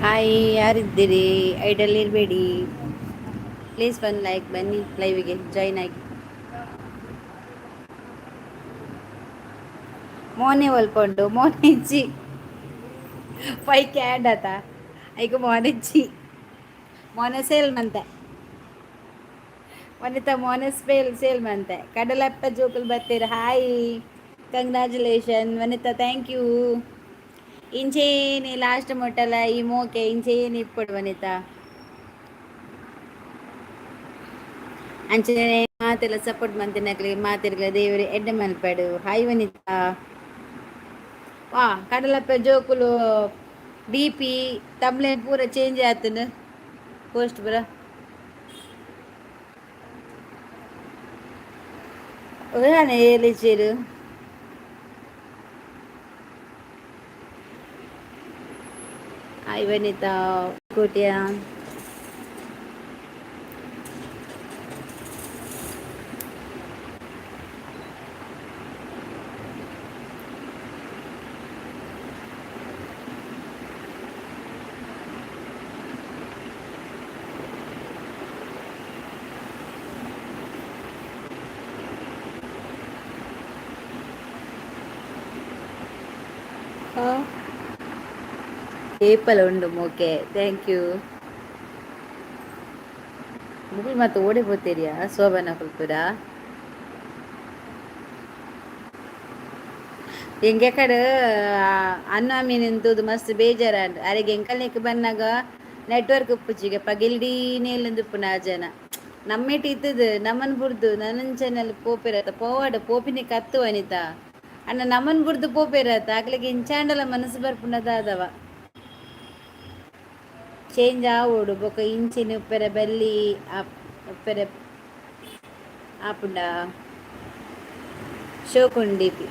Hi, ಯಾರಿದ್ದೀರಿ? Idle ಇರಬೇಡಿ. Please one like. ಬನ್ನಿ, ಲೈವಿಗೆ ಜಾಯ್ನ್ ಆಗಿ. ಮೋನೆ ಒಲ್ಪೊಂಡು ಮೋನೆ ಇಜ್ಜಿ. ಫೈ ಕ್ಯಾಂಡ್ ಆತ ಐಕು ಮೋನೆ ಇಜ್ಜಿ. ಮೋನೆ ಸೇಲ್ ಮಂತೆ ವನಿತಾ, ಮೋನೆ ಸ್ಪೇಲ್ ಸೇಲ್ ಮಂತೆ. ಕಡಲಪ್ಪ ಜೋಕುಲ್ ಬರ್ತೀರ. Hi, congratulation Vanitha, thank you. ಇಂಚೇನಿ last ಮೊಟ್ಟಲ ಈ ಮೋಕೆ ಇಂಚೇನಿ ಇಪ್ಪಡು ವನಿತಾ. ಅಂಚನೆ ಮಾತೆಲ್ಲ ಸಪೋರ್ಟ್ ಮಂತಿನಕ್ಲೆ ಮಾತಿರ್ಗ್ಲ ದೇವರೇ ಎಡ್ಡೆ ಮನ್ಪಡು. ಹಾಯ್ ವನಿತಾ. ವಾ, ಕಡಲಪ್ಪ ಜೋಕುಲು ಡಿ ಪಿ ತಮ್ಲೇನ್ ಪೂರ ಚೇಂಜ್ ಆತನು ಪೋಸ್ಟ್ ಬರ. ಏಲಿಚೇರು. ಹಾಯ್ ವನಿತಾ ಕೋಟ್ಯಾ. ಏಪಲ ಉಂಡು ಮೋಕೆ, thank you. ಮುಗುಲ್ ಮತ್ತು ಓಡಿ ಪೋತೀರಿಯಾ ಶೋಭನ ಕುಲ್ಪುರ? ಎಂಗೆ ಕಡೆ ಅನ್ನ ಮೀನಿಂತದ್ದು ಮಸ್ತ್ ಬೇಜಾರಾಂಡ್. ಅರೆಗೆ ಎಂಕಲ್ನೆಕ್ ಬನ್ನಾಗ ನೆಟ್ವರ್ಕ್ ಉಪ್ಪುಜಿಗೆ ಪಗಿಲ್ಡೀನೇಲಂದು ಉಪ್ಪುನ ಆ ಜನ ನಮ್ಮೇಟ್ ಇತ್ತದು ನಮ್ಮನ್ ಬುಡ್ದು ನನ್ನನ್ ಚಾನಲ್ ಪೋಪೆರತ ಪೋವಾಡ ಪೋಪಿನಿ ಕತ್ತು ವನಿತಾ ಅಣ್ಣ. ನಮ್ಮನ್ ಬುಡ್ದು ಪೋಪೆರತ ಅಕ್ಲೆಗ್ ಇಂಚಾಂಡಲ ಮನಸ್ಸು ಬರ್ಪುನದ ಅದವ. ಚೇಂಜ್ ಆವೊಡು ಬೊಕ ಇಂಚಿನ ಉಪ್ಪೆರೆ ಬಲ್ಲಿ ಉಪ್ಪೆರೆ ಆಪುಂಡ ಶೋಕುಂಡಿಪಿ.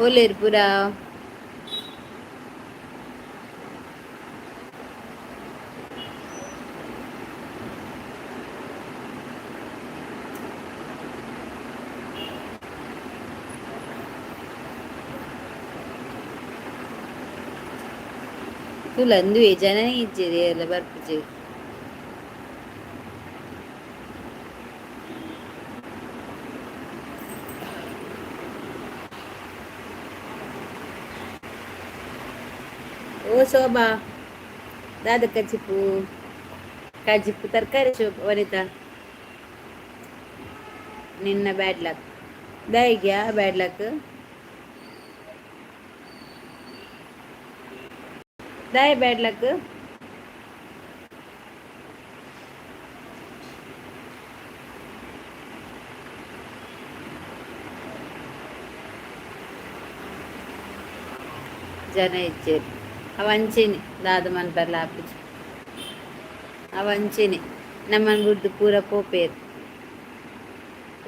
ಓಲೇರ್ ಪೂರ. ತೂಲ ಅಂದುವೆ ಜನ ಇಜ್ಜೆರ್ ಏರ್ಲ ಬರ್ಪುಜೆರ್. ಓ ಶೋಭಾ, ದಾದ ಕಜಿಪು? ಕಜಿಪು ತರಕಾರಿ. ಶೋಭ ವನಿತಾ, ನಿನ್ನ bad luck ದಾಯಿಗ್ಯಾ? Bad luck ದಾಯ bad luck? ಜನ ಇಜ್ಜೆರ್. ಅವ ಅಂಚೆನೆ ದಾದ ಮನ್ಪೆರ್ಲ ಆಪುಜಿ. ಅವ ಅಂಚೆನೆ ನಮ್ಮನ್ ಬುಡ್ದು ಪೂರ ಪೋಪೆರ್.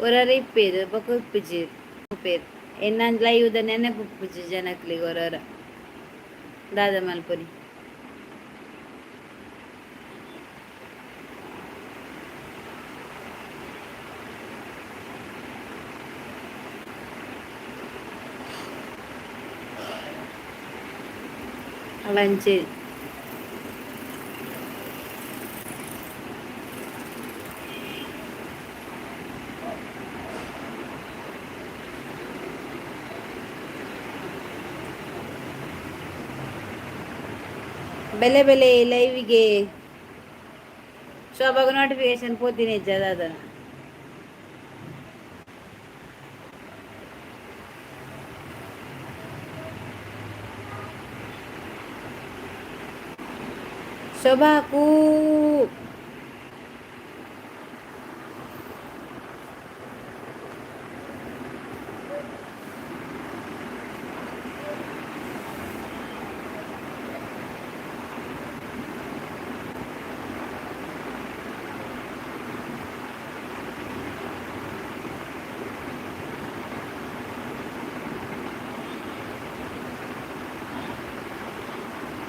ಒರರ ಇಪ್ಪೆರ್ ಬೊಕ ಇಪ್ಪುಜೆರ್, ಪೋಪೆರ್. ಎನ್ನ ಲೈವ್ದ ನೆನಪು ಉಪ್ಪುಜಿ ಜನಕ್ಲೆಗ್ ಒರೊರ. ದಾದ ಮಲ್ಪೊಲಿ? ಅವ ಅಂಚೆನೆ. ಬೆಲೆ ಬೆಲೆ ಲೈವಿಗೆ. ಶೋಭಾಗ ನೋಟಿಫಿಕೇಶನ್ ಪೋತೀನಿ ದಾದ. ಶೋಭಾಕು.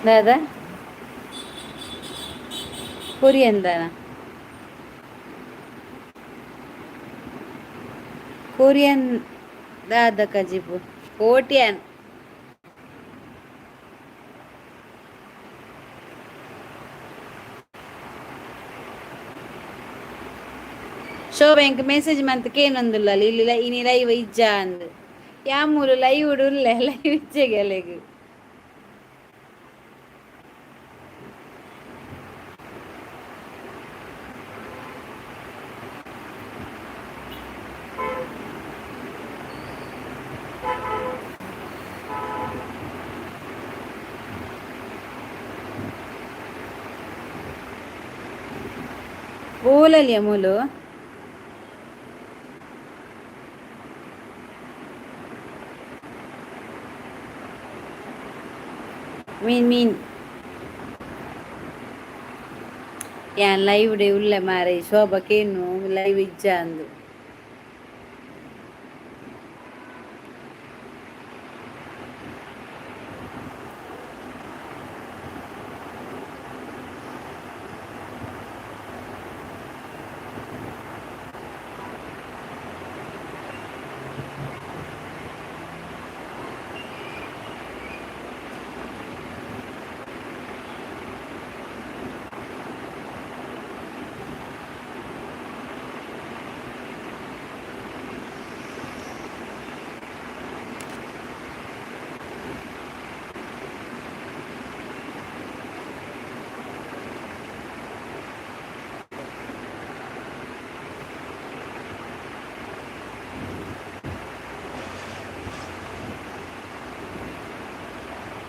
ದಾದ ಕೊರಿಯನ್ ದಾನ? ಕೊರಿಯನ್ ದಾದ ಕಜಿಪು? ಕೋಟ್ಯಾನ್. ಶೋಭಾ ಎಂಕ್ ಮೆಸೇಜ್ ಮಂತ್ ಕೇನೊಂದುಲ್ಲ, ಇಲ್ಲಿ ಇನಿ ಲೈವ್ ಇಜ್ಜಾ ಅಂದ್. ಯಾಮೂಲು ಲೈವ್ ಉಲ್ಲೆ, ಲೈವ್ ಇಜ್ಜೆಗೆ ಅಲೆಗ್. ಓಲಲ್ಯ ಮೂಲು? ಮೀನ್ ಮೀನ್ ಯಾನ್ ಲೈವ್ ಡೇ ಉಲ್ಲೆ ಮಾರೆ. ಶೋಭಾ ಕೇನು ಲೈವ್ ಇಜ್ಜಾ ಅಂದ್.